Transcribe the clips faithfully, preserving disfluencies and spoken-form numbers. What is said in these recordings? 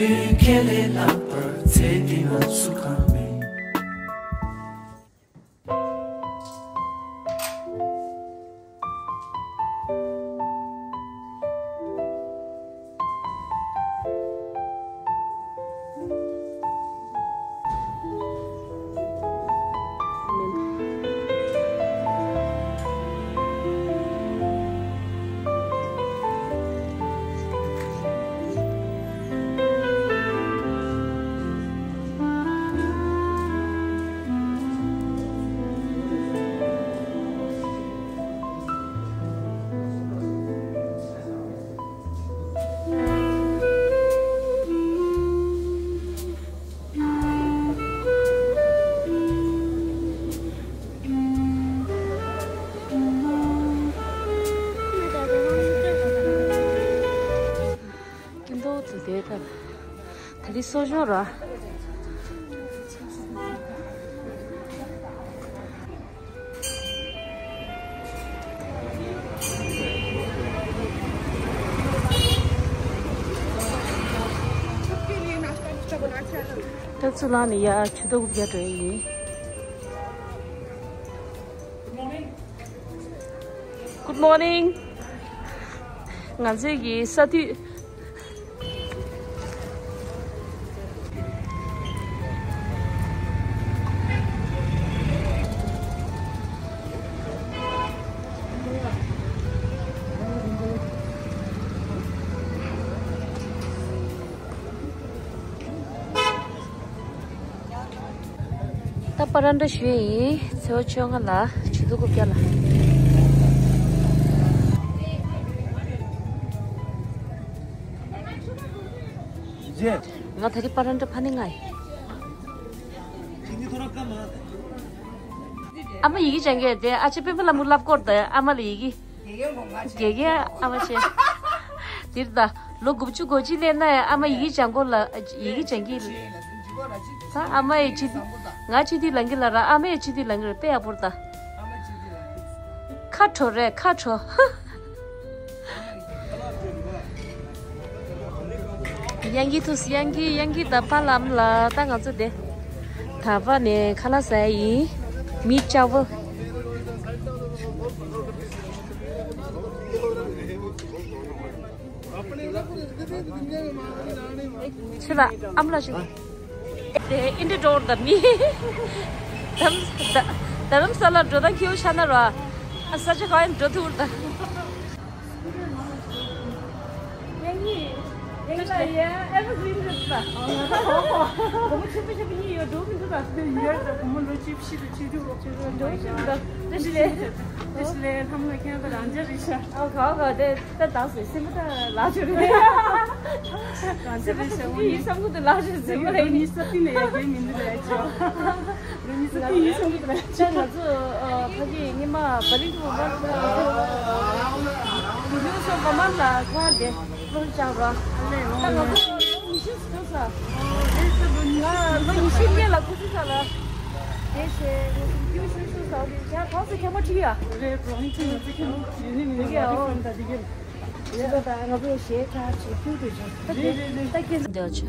ཁས་ལེན་ལྷག་པར་ཚེ་འདི་ན་སུ་གང་མེད། སྐྱིད་མདོག་ཏུ་བསྡད་ད། ད་རེས་གསོ་སྦྱོང་ར། ད་ཚུར་ལངས་ནས་ཡར་ཆུ་ཐོག་རྒྱག་འགྲོ་ཡི་ཡིན། Good morning. ང་ཚོའི་གི་ས་དུས། ད་པ་རན་ཌ་ཞུས་ཡིན། ཚེས་པ་བཅོ་ལྔ་ལ་ཆུ་ཚོད་དགུ་བརྒྱ་ལ། ང་ད་རེས་པ་རན་ཌ་ཕ་ནི་ང་ཡིན། ཨ་མ་ཡི་གེ་སྦྱང་གི་ཡོད་དེ། ཨ་ཅེ་སྤེན་པ་ལྷ་མོ་ལབ་སྐོར་དང་ཨ་མ་ལ་ཡི་གེ། དགེ་རྒན་ཨ་མ་བྱས། དེར་ད་ལོ་དགུ་བཅུ་གོ་གཅིག་སླེབས་ན་ཨ་མ་ཡི་གེ་སྦྱང་དགོས་ལ་ཡི་གེ་སྦྱང་གི། ད་ཨ་མ་ཡི་སྤྱི་ང་སྤྱི་འཐུས་ལངས་གི་ལ་ར། ཨ་མ་ཡི་སྤྱི་འཐུས་ལངས་གི་ར། དཔེ་ཡག་པོ་རེད་ད། ཁ་དྲོ་རེད་ཁ་དྲོ། གཡང་སྐྱིད་ཐུགས་སུ་གཡང་སྐྱིད་གཡང་སྐྱིད་དང་ཕ་ལམ་ལ་ད་ང་ཚོ་དེ། ད་ཕ་ནས་ཁ་ལག་ཟ་ཡི་ཡིན། མི་ལྕགས་པོ། ཕྱི་ལ་ཨམ་ལ་ཞིག་དེ་ཨིན་དྲ་འགྲོ་བར་ད་མི། དམ་ད་རྡ་རམ་ས་ལ་འགྲོ་སྟངས་ཁྱེའུ་ཤ་ན་ར། ཨ་ས་ཆ་གང་ཡང་འགྲོ་ཐུབ་བར་ད། ཡང་ཡིན། ཡང་ལ་ཡ་ཨེ་ཕ་ཟིན་འགྲོ་ད། སྒོར་མོ་ཆེན་པོ་ཆེན་པོ་གཉིས་ཡོད་འགྲོ་མི་འདུག་ད། ཡོད་ད་སྒོར་མོ་ལོ་བཅུ་བཞི་དང་བཅུ་དྲུག་ལོ་བཅུ་དྲུག་འགྲོ་ཆེན་པོ་ད། བཀྲ་ཤིས་བདེ་ལེགས། བཀྲ་ཤིས་བདེ་ལེགས། ལྷ་མོ་ལ་ཁྱེད་རང་ད་རང་འཇགས་རེད་ཤག་ཨ་ག་ག་དེ། ད་དག་སོ་སེམས་པ་ད་ལག་ཆོད་རེད། སེམས་པ་ད་ཡིན་བསམ་གི་འདུག་ལག་ཆོད་སེམས་པ་རེད། ཉི་ས་ཏི་ནས་ཡ་རྒན་མི་འདུག་ལས་ཆོག་ཉི་ས་ཏི་ཡིན་བསམ་གི་འདུག་ལས་ཆོག་ང་ཚོ་ཕ་གི་ཉི་མ་བ་ལི་གི་བ་མ་ལ་ཉི་ས་བ་མ་ལ་ཁ་དེ་ལོ་ཅག་ར། ད་ང་ཚོ་ཉི་ཤུ་ཟིན་ས། ང་ལོ་ཉི་ཤུ་བརྒྱད་ལ་ཁུ་ཚུར་ས་ལ། དེ་ཞེས་ཉི་ཤུ་ཤུ་ས་ཡ་གང་ས་ཁྱད་མ་ཁྲི་ཡ། རེད་བོ་ཉི་ཤུ་ཉི་ཤུ་ཁྱད་མ་ཡོད་ནི་མི་འདུག་ཡ། ཨོ་ད་དེ་གི། རེད་ད་ང་ཚོ་གཞས་ཁ་ཆེ་ཁྱུ་དུ་ཆེ། ད་རེད་རེད་རེད། ད་སྐད་འདོད་ཆ།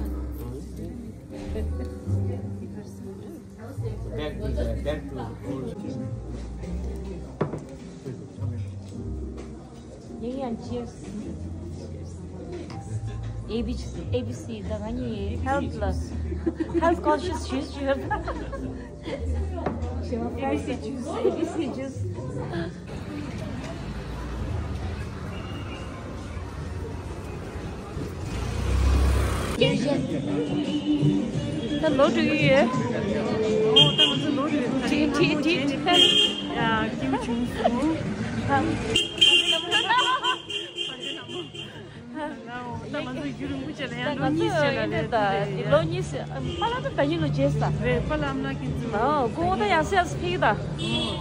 Back, back to old. ཡིན་ཡང་cheers. A B A B C ད་ང་གཉིས་health ལ་health conscious juice ཞུ་ཡོད། A B C juice, A B C juice. ད་ལོ་དྲུག་ཡོད། ཨོ་ད་ང་ཚོ་ལོ་དྲུག་ཡོད། ཁྲིད་ཁྲིད་ཁྲིད། ཡ་སྐྱིད་པོ་བྱུང་སོང་། ད་ང་ཚོ་རྒྱུན་རིང་པོ་བྱས་ལ་ཡང་ལོ་གཉིས་བྱས་ལ་རེད། ད་ལོ་གཉིས་ཟེར་པཱ་ལགས་ད་ད་ཉིན་ལོ་རྗེས་ས་རེད། པཱ་ལགས་ཨ་མ་ལགས་ཁྱེད་ཚོ་ཨོ་ཀོ་ད་ཡང་སེ་ཡང་སེ་ཕེག་ད།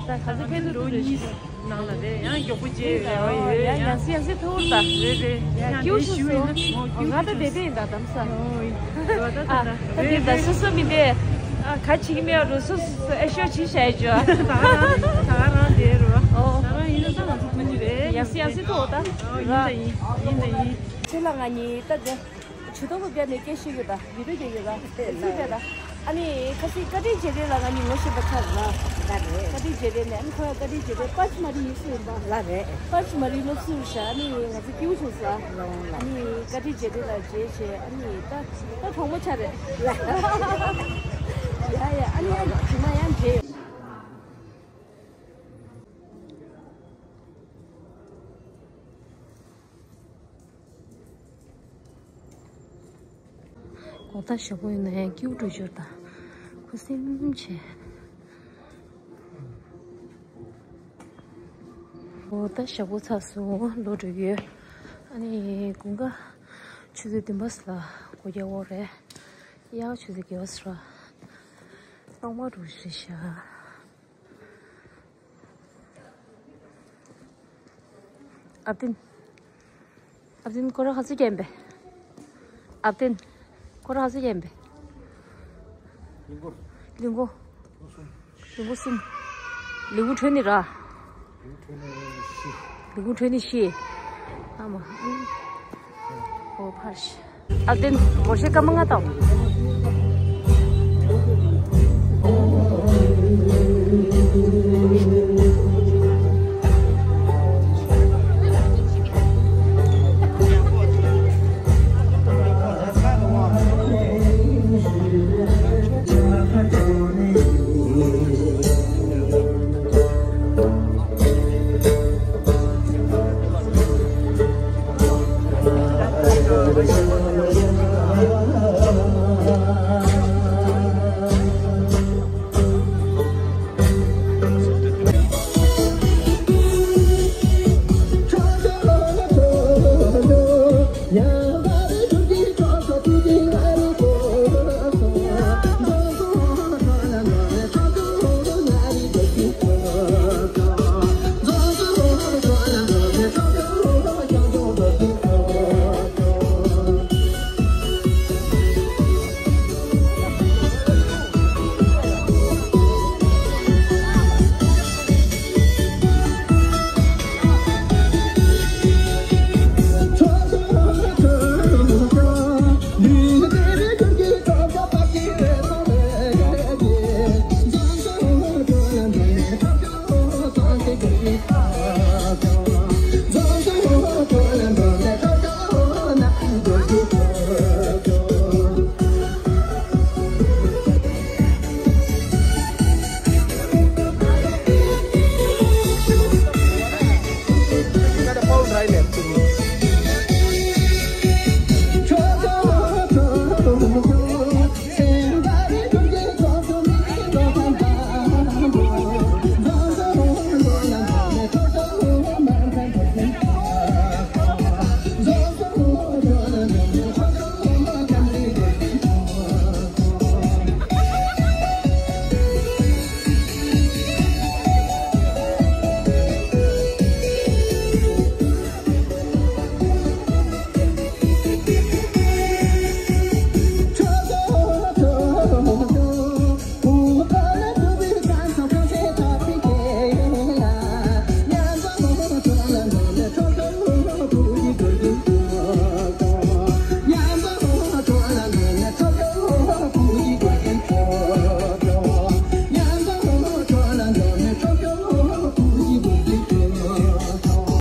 ད་ག་ཚོད་ཕེག་ད་ལོ་གཉིས་ནང་ལ་རེད། ཡང་མགྱོགས་པོ་རྗེས་ཡོད་ཡོད། ཡང་ཡང་སེ་ཡང་སེ་ཐུར་ད་རེད་རེད། ཡང་ཀྱུ་ཞུ་སོ་ང་ད་དེ་དེ་ཡིན་ད་དམ་ས་ཨོ་ད་ད་ད་རེད་ད་སོ་སོ་མི་དེ་ཨ་ག་བྱེད་ཀྱི་མེད་རུ་སོ་སོ་ཨེ་ཤོ་ཅི་བྱས་ཅོ། ད་ག་རང་ད་ག་རང་དེ་རུ་ཨོ་ད་ག་རང་ཡིན་ན་ད་ང་ཚོ་ཕ་གི་རེད། ཡང་སེ་ཡང་སེ་ཐུར་ད་ཨོ་ཡིན་ད་ཡིན་ཡིན་ད་ཡིན། ཁྱེད་ལ་ང་གཉིས་ད་དེ། ཇུས་གཏོང་གི་བརྒྱབ་ནས་སྐད་བཤད་ཡོད་ད། ཡུ་རོབ་རྒྱལ་ཡོད་ད། ལགས་སོ་རེད་ད། ཨ་ནི་ཁ་སང་བཀའ་དྲིན་རྗེས་དྲན་ལ་ང་གཉིས་ངོ་ཤེས་པ་ཆགས་ལ། ལགས་རེད། བཀའ་དྲིན་རྗེས་དྲན་ནས་ཨ་ནི་ཁོ་ཡང་བཀའ་དྲིན་རྗེས་དྲན་པཱ་ཆི་མ་རི་ཡིན་སུ་ཡིན་པ། ལགས་རེད། པཱ་ཆི་མ་རི་སློབ་ཟུར་ཤག་ཨ་ནི་ང་ཚོ་སྐྱིད་པོ་བྱུང་སོང་། ལོང་ལ། ཨ་ནི་བཀའ་དྲིན་རྗེས་དྲན་ལ་རྗེས་བྱས་ཨ་ནི་ད་ད་གྲོགས་མོ་ཆགས་རེད། ལགས། ཡ་ཡ་ཨ་ནི་ཡང་ཇི་མ་ཡང་རྗེས། གོ་ད་ཞོགས་པ་ཡིན་ན་ཡང་སྐྱིད་པོ་འགྲོ་ཞོར་དང་ཁུ་སིམ་བྱས། གོ་ད་ཞོགས་པ་ཚ་སོང་ལོ་འགྲོ་ཡོད། ཨ་ནི་དགུན་ཁ་ཆུ་ཚོད་བདུན་པ་ལ་སྒོ་རྒྱག་འོག་རེད། དབྱར་ཆུ་ཚོད་བརྒྱད་པ་ཟེར་བ། སྟོང་པ་འགྲོ་ཞིག་རེད་ཤག་ཨབ་ཏིན། ཨབ་ཏིན་ཁོ་རང་ཧ་ཙི་རྒན་པས། ཨབ་ཏིན། ཁོ་རང་ཧ་ཙི་རྒན་པས། ལིང་གོ། ལིང་གོ་གསུམ། ལིང་གོ་ཁྲོན་ནི་ར། ལིང་གོ་ཁྲོན་ནི་ཤི། ཨ་མ། ཨོ་ཕར་ཤི། ཨབ་ཏིན་མོ་ཤེ་ཀ་མ་ང་ཏང་།